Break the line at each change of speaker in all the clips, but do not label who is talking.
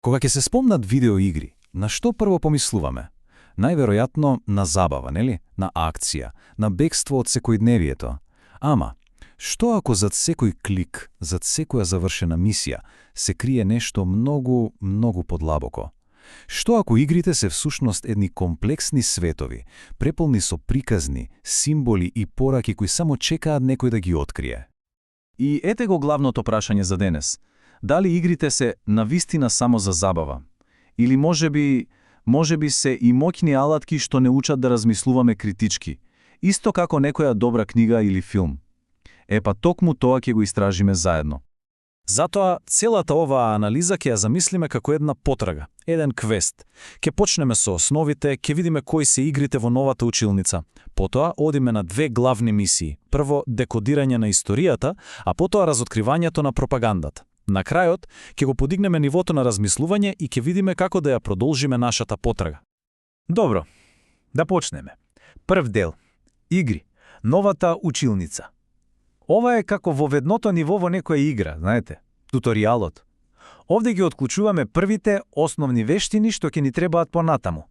Кога ќе се спомнат видеоигри, на што прво помислуваме? Најверојатно на забава, нели? На акција, на бегство од секојдневието. Ама, што ако зад секој клик, зад секоја завршена мисија, се крие нешто многу, многу подлабоко? Што ако игрите се всушност едни комплексни светови, преполни со приказни, символи и пораки кои само чекаат некој да ги открие?
И ете го главното прашање за денес. Дали игрите се навистина само за забава? Или можеби се и моќни алатки што не учат да размислуваме критички, исто како некоја добра книга или филм? Епа токму тоа ќе го истражиме заедно.
Затоа целата оваа анализа ќе ја замислиме како една потрага, еден квест. Ќе почнеме со основите, ќе видиме кои се игрите во новата училница. Потоа одиме на две главни мисии. Прво, декодирање на историјата, а потоа разоткривањето на пропагандата. На крајот, ќе го подигнеме нивото на размислување и ќе видиме како да ја продолжиме нашата потрага.
Добро, да почнеме. Прв дел. Игри. Новата училница. Ова е како во ведното ниво во некоја игра, знаете, туторијалот. Овде ги отклучуваме првите основни вештини што ќе ни требаат понатаму.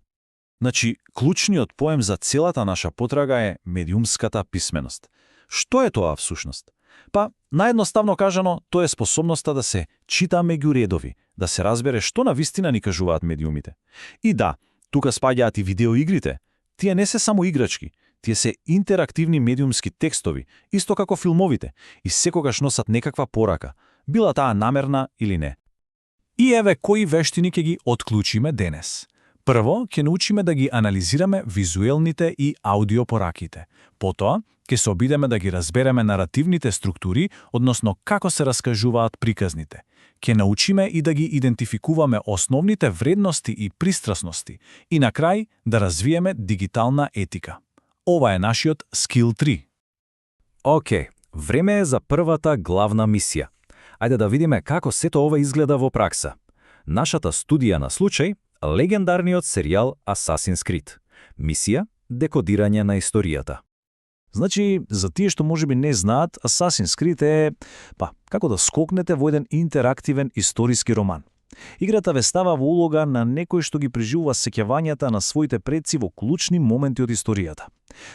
Значи, клучниот поем за целата наша потрага е медиумската писменост. Што е тоа всушност? Па, наедноставно кажано, тоа е способноста да се чита меѓу редови, да се разбере што навистина ни кажуваат медиумите. И да, тука спаѓаат и видеоигрите. Тие не се само играчки, тие се интерактивни медиумски текстови, исто како филмовите, и секогаш носат некаква порака, била таа намерна или не.
И еве кои вештини ќе ги отклучиме денес. Прво, ќе научиме да ги анализираме визуелните и аудиопораките. Потоа, ќе се обидеме да ги разбереме наративните структури, односно како се раскажуваат приказните. Ќе научиме и да ги идентификуваме основните вредности и пристрасности. И на крај, да развиеме дигитална етика. Ова е нашиот Skill 3.
Океј, време е за првата главна мисија. Ајде да видиме како сето ова изгледа во пракса. Нашата студија на случај – легендарниот серијал Assassin's Creed. Мисија – декодирање на историјата.
Значи, за тие што можеби не знаат, Assassin's Creed е, како да скокнете во еден интерактивен историски роман. Играта ве става во улога на некој што ги преживува сеќавањата на своите предци во клучни моменти од историјата.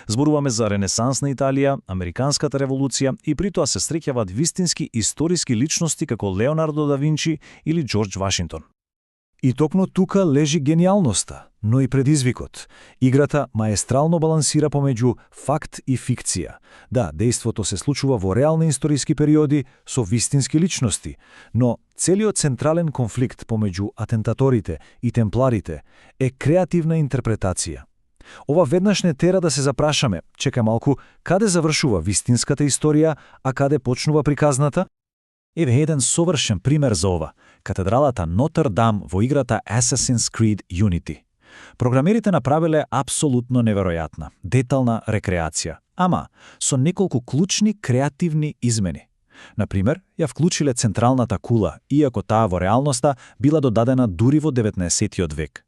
Зборуваме за Ренесансна Италија, Американската револуција и притоа се среќаваат вистински историски личности како Леонардо да Винчи или Џорџ Вашингтон.
И токму тука лежи гениалноста, но и предизвикот. Играта маестрално балансира помеѓу факт и фикција. Да, дејството се случува во реални историски периоди со вистински личности, но целиот централен конфликт помеѓу атентаторите и темпларите е креативна интерпретација. Ова веднаш не тера да се запрашаме, чека малку, каде завршува вистинската историја, а каде почнува приказната?
Еве еден совршен пример за ова. Катедралата Нотр Дам во играта Assassin's Creed Unity. Програмерите направиле апсолутно неверојатна, детална рекреација, ама со неколку клучни креативни измени. Например, ја вклучиле централната кула, иако таа во реалноста била додадена дури во 19-тиот век.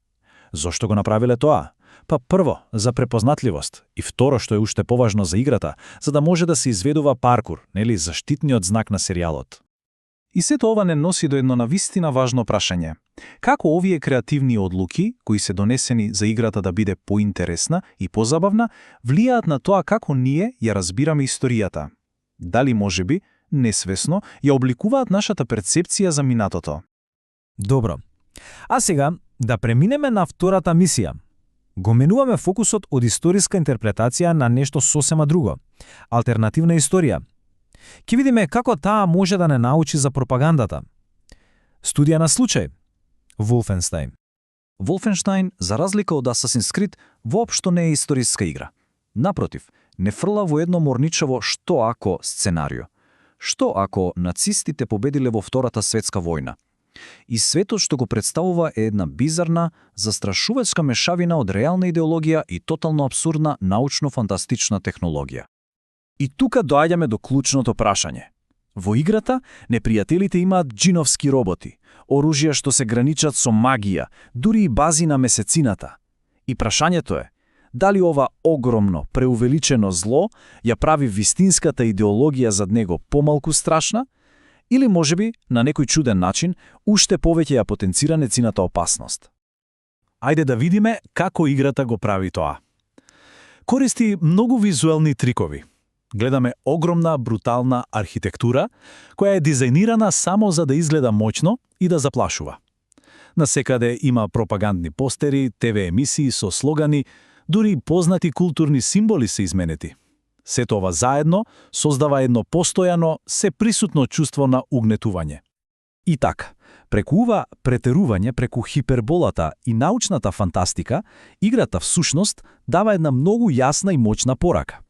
Зошто го направиле тоа? Па прво, за препознатливост, и второ, што е уште поважно за играта, за да може да се изведува паркур, нели, заштитниот знак на серијалот.
И сето ова не носи до едно навистина важно прашање. Како овие креативни одлуки, кои се донесени за играта да биде поинтересна и позабавна, влијаат на тоа како ние ја разбираме историјата? Дали можеби, несвесно, ја обликуваат нашата перцепција за минатото?
Добро. А сега да преминеме на втората мисија. Го менуваме фокусот од историска интерпретација на нешто сосема друго – алтернативна историја. Ќе видиме како таа може да не научи за пропагандата. Студија на случај. Wolfenstein.
Wolfenstein, за разлика од Assassin's Creed, воопшто не е историска игра. Напротив, не фрла во едно морничево «што ако» сценарио. Што ако нацистите победиле во Втората светска војна? И светот што го представува е една бизарна, застрашувачка мешавина од реална идеологија и тотално абсурдна научно-фантастична технологија. И тука доаѓаме до клучното прашање. Во играта, непријателите имаат џиновски роботи, оружја што се граничат со магија, дури и бази на месецината. И прашањето е, дали ова огромно, преувеличено зло ја прави вистинската идеологија зад него помалку страшна, Или можеби, на некој чуден начин, уште повеќе ја потенцира нецината опасност.
Ајде да видиме како играта го прави тоа. Користи многу визуелни трикови. Гледаме огромна, брутална архитектура, која е дизајнирана само за да изгледа моќно и да заплашува. Насекаде има пропагандни постери, ТВ емисии со слогани, дури познати културни символи се изменети. Сето ова заедно создава едно постојано, се присутно чувство на угнетување.
И така, преку ова претерување, преку хиперболата и научната фантастика, играта всушност дава една многу јасна и моćна порака.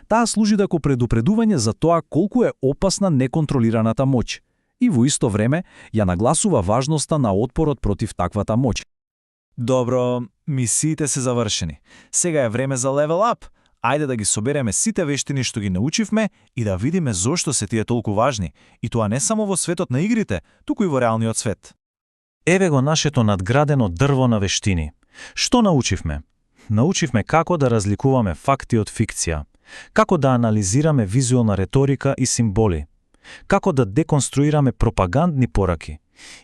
Таа служи како предупредување за тоа колку е опасна неконтролираната моќ и во исто време ја нагласува важноста на отпорот против таквата моќ. Добро, мисиите се завршени. Сега е време за левел ап. Ајде да ги собереме сите вештини што ги научивме и да видиме зошто се тие толку важни, и тоа не само во светот на игрите, туку и во реалниот свет.
Еве го нашето надградено дрво на вештини. Што научивме? Научивме како да разликуваме факти од фикција, како да анализираме визуелна реторика и символи, како да деконструираме пропагандни пораки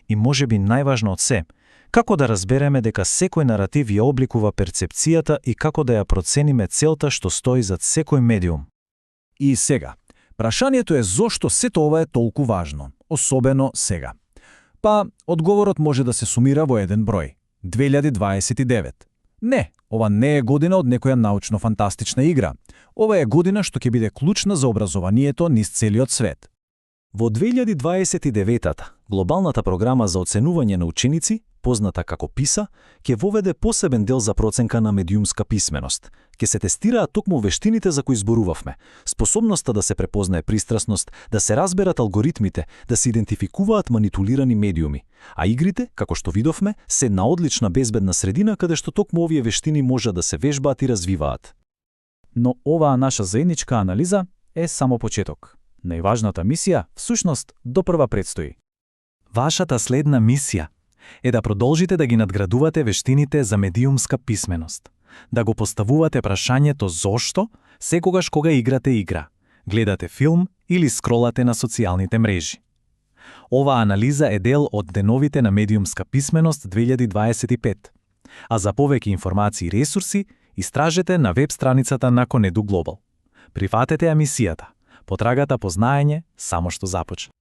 и можеби најважно од се, како да разбереме дека секој наратив ја обликува перцепцијата и како да ја процениме целта што стои зад секој медиум.
И сега, прашањето е зошто сето ова е толку важно, особено сега. Па, одговорот може да се сумира во еден број. 2029. Не, ова не е година од некоја научно-фантастична игра. Ова е година што ќе биде клучна за образованието низ целиот свет.
Во 2029-та, глобалната програма за оценување на ученици, позната како ПИСА, ќе воведе посебен дел за проценка на медиумска писменост. Ќе се тестираат токму вештините за кои зборувавме, способноста да се препознае пристрасност, да се разберат алгоритмите, да се идентификуваат манипулирани медиуми. А игрите, како што видовме, се една одлична безбедна средина каде што токму овие вештини можат да се вежбаат и развиваат.
Но оваа наша заедничка анализа е само почеток. Најважната мисија, всушност, допрва предстои.
Вашата следна мисија е да продолжите да ги надградувате вештините за медиумска писменост, да го поставувате прашањето зошто секогаш кога играте игра, гледате филм или скролате на социјалните мрежи. Оваа анализа е дел од деновите на медиумска писменост 2025. А за повеќе информации и ресурси, истражете на веб страницата на Conedu Global. Прифатете ја мисијата. Потрагата по знаење само што започна.